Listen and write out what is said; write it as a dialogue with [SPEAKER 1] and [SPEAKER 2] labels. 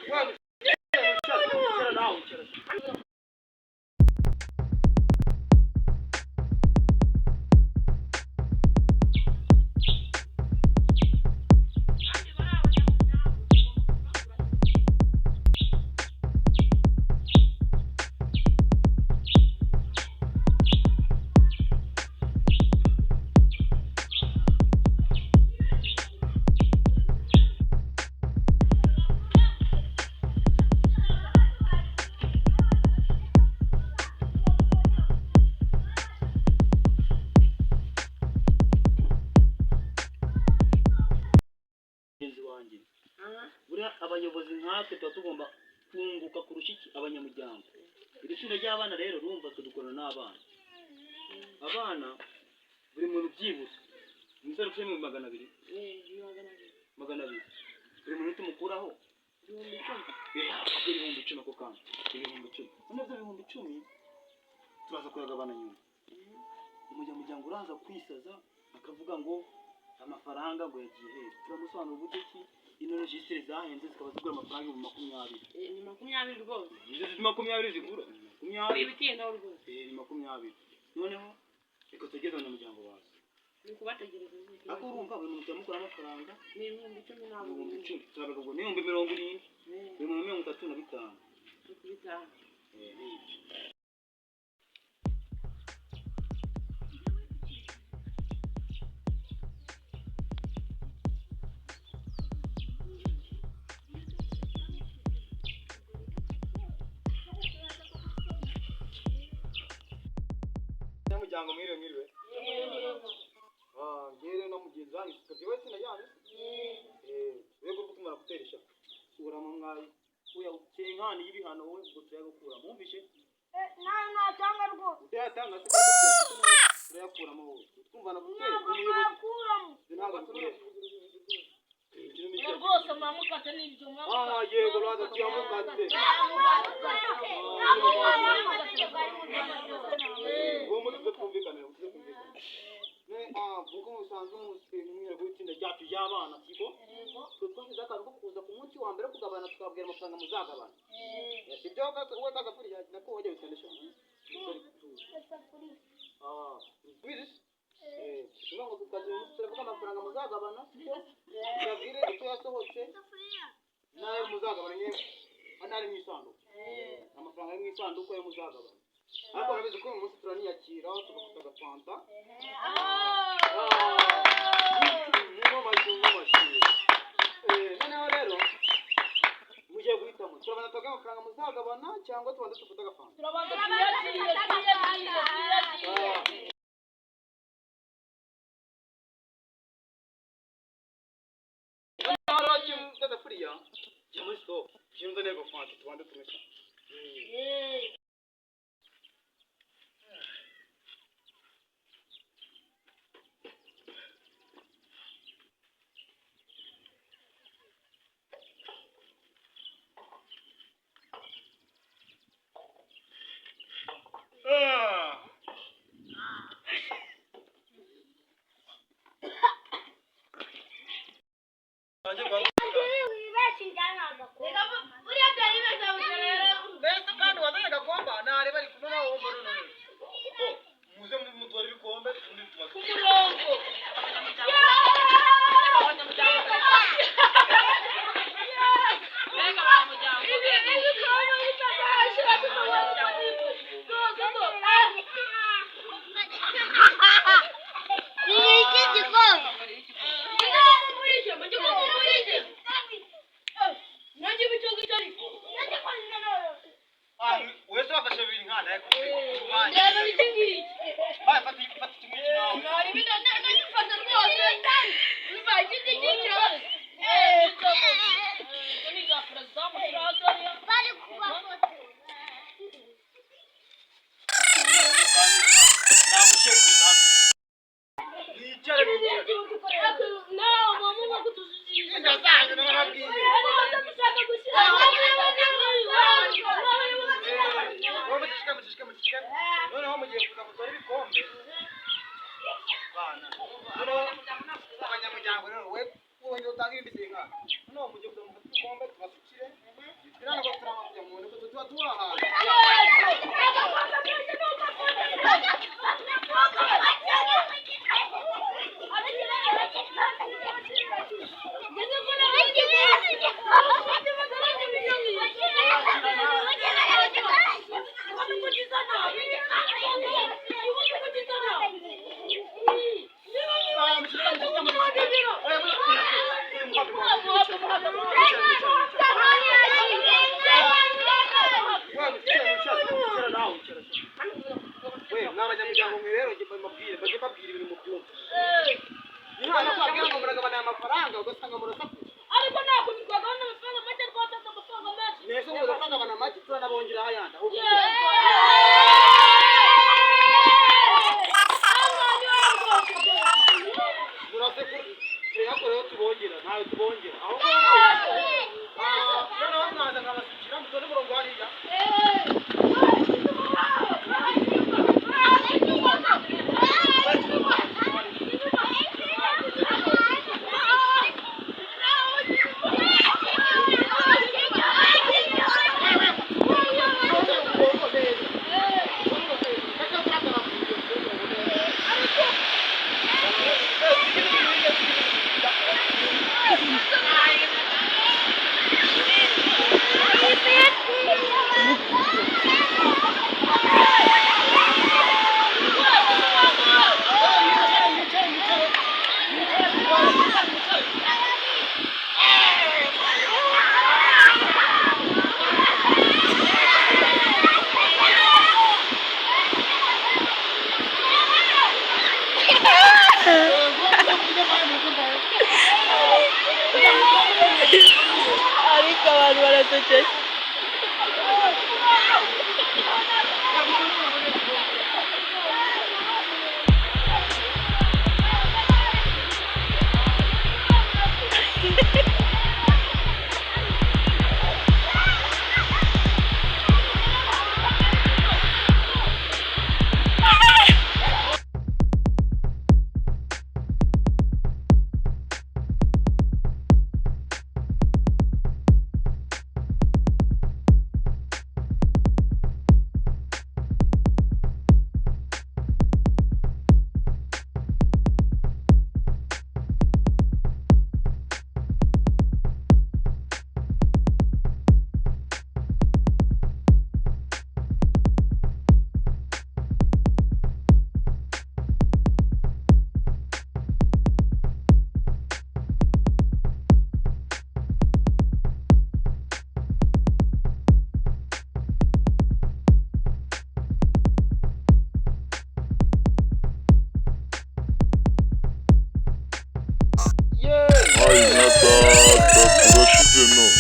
[SPEAKER 1] Wicara nawe, wicara. Mugenzi wanjye, buriya abayobozi nkatwe tuba tugomba kunguka kurusha iki abanyamuryango. Iri tsinda ry'abana rero, urumva twe dukorana n'abana. Abana buri muntu byibuze umusore ufite 200,000, 200, buri muntu tumukuraho 10,000 ako kanya, 10,000. None ibyo 10,000 turaza kuyagabana nyuma. Umunyamuryango uraza kwisaza akavuga ngo amafaranga ngo yagiye hehe, turamusobanura uburyo ki ino registre zahenze, zikaba zigura amafaranga 20,000.
[SPEAKER 2] Ni 20 rwose.
[SPEAKER 1] Izo si 20 zigura ni 20.
[SPEAKER 2] Ibitindaho rwose.
[SPEAKER 1] Ni 20. Noneho reka tugeze abanyamuryango baza.
[SPEAKER 2] Ni ukubategereza.
[SPEAKER 1] Ariko urumva buri muntu turamukura amafaranga
[SPEAKER 2] Ni 10,000 ntabwo.
[SPEAKER 1] 10,000, turabaga ngo ni 70,000, buri muntu 35.
[SPEAKER 2] Bitanu.
[SPEAKER 1] Ni ibyo. Abanyamuryango, mwiriwe, mwiriwe. Ah, ngere no mugenzi wanyu tukabye wese na yanyu. Wego kutumara guteresha. Urama mwayi. Uya ukenkani y'ibihano wowe, ubwo turayagukura. Mwumvishe?
[SPEAKER 3] Nawe natanga rwose.
[SPEAKER 1] Utayatanga se turayakuramo wowe. Twumvana gutera
[SPEAKER 3] Ntabwo
[SPEAKER 1] umuyobozi.
[SPEAKER 3] mwakuramo.
[SPEAKER 1] Ntabwo bikwiye.
[SPEAKER 2] Iyo rwose mwamukate n'ibyo.
[SPEAKER 1] Ah, yego raza tuyamukate.
[SPEAKER 3] Ntabwo mwamukate. Ntabwo mwamukate.
[SPEAKER 1] Uwo muri twe twumvikane, twe twumvikane. Ne ah, kuko musanzwe muzi umwihariko w'itsinda ryacu ry'abana, siko? Twe twashyize akantu ko kuza ku munsi wa mbere kugabana, tukababwira amafaranga muzagabana. Sibyo we kagafuriya nako wajya wisendesha. Ah, bizi? Tuvuga ngo tukagira umunsi turavuga amafaranga muzagabana, sibyo? Tubabwire icyo yasohotse n'ayo muzagabana nyine, hano ari mu isanduku. Amafaranga ari mu isanduku ayo muzagabana. Ariko urabizi ko uyu munsi turaniyakira tugafata agafanta. Nk'amashyi, nk'amashyi. Noneho rero mugiye guhitamo, turabanza tubahe amafaranga muzagabana cyangwa tubanza dufate agafanta?
[SPEAKER 2] Turabanza twiyakire, twiyakire, twiyakire.
[SPEAKER 1] Noneho rero gasafuriya jya muri sitopu, jya unzanire agafanta tubanze tumese.
[SPEAKER 2] Buriya byari bimeze gutya rero.
[SPEAKER 1] Mbese kandi wazanye agakomba nareba ari kumwe nawe wumva none muze mutware ibikombe ubundi tubaze.
[SPEAKER 2] Ku murongo.
[SPEAKER 3] Iki gikombe.
[SPEAKER 1] Ah, wese wafashe bibiri nkana ariko.
[SPEAKER 2] Ndeba iki ngiki.
[SPEAKER 1] Fata fata kimwe nawe.
[SPEAKER 2] Nari bino ndagifata rwose. Biba iki ngiki kirabaza. Ni ga perezida w'umuturage.
[SPEAKER 3] Bari kubafotora.
[SPEAKER 1] Ntabwo ugiye kuza. Mwicare, mwicare.
[SPEAKER 2] Nawe mama kutuzijisha.
[SPEAKER 1] Ndazanye narababwiye. Wowe muceceke, muceceke, muceceke. Noneho mugiye kuza mutware ibikombe. Bana. Noneho abanyamuryango rero we wongera utange ibindi sinkana. Noneho mugiye kuza mufate ibikombe tubasukire.
[SPEAKER 4] We mw'abanyamuryango mwe rero njye mbabwire, bajye babwira ibintu mubyumva. Umwana kwabwira ngo muragabana aya mafaranga, ugasanga murasakuza.
[SPEAKER 2] Ariko ntabwo twagabana amafaranga make, rwose amafaranga menshi.
[SPEAKER 4] Mwese ngo muragabana make, turanabongeraho ayandi ahubwo. Murase tuyakoreho, tubongera ntayo tubongera ahubwo. Noneho mwaza nkabasukira mutonde umurongo hariya. Mutonde umurongo neza.
[SPEAKER 5] Ariko abantu barasekeje.
[SPEAKER 6] Ay, na data, turashize none.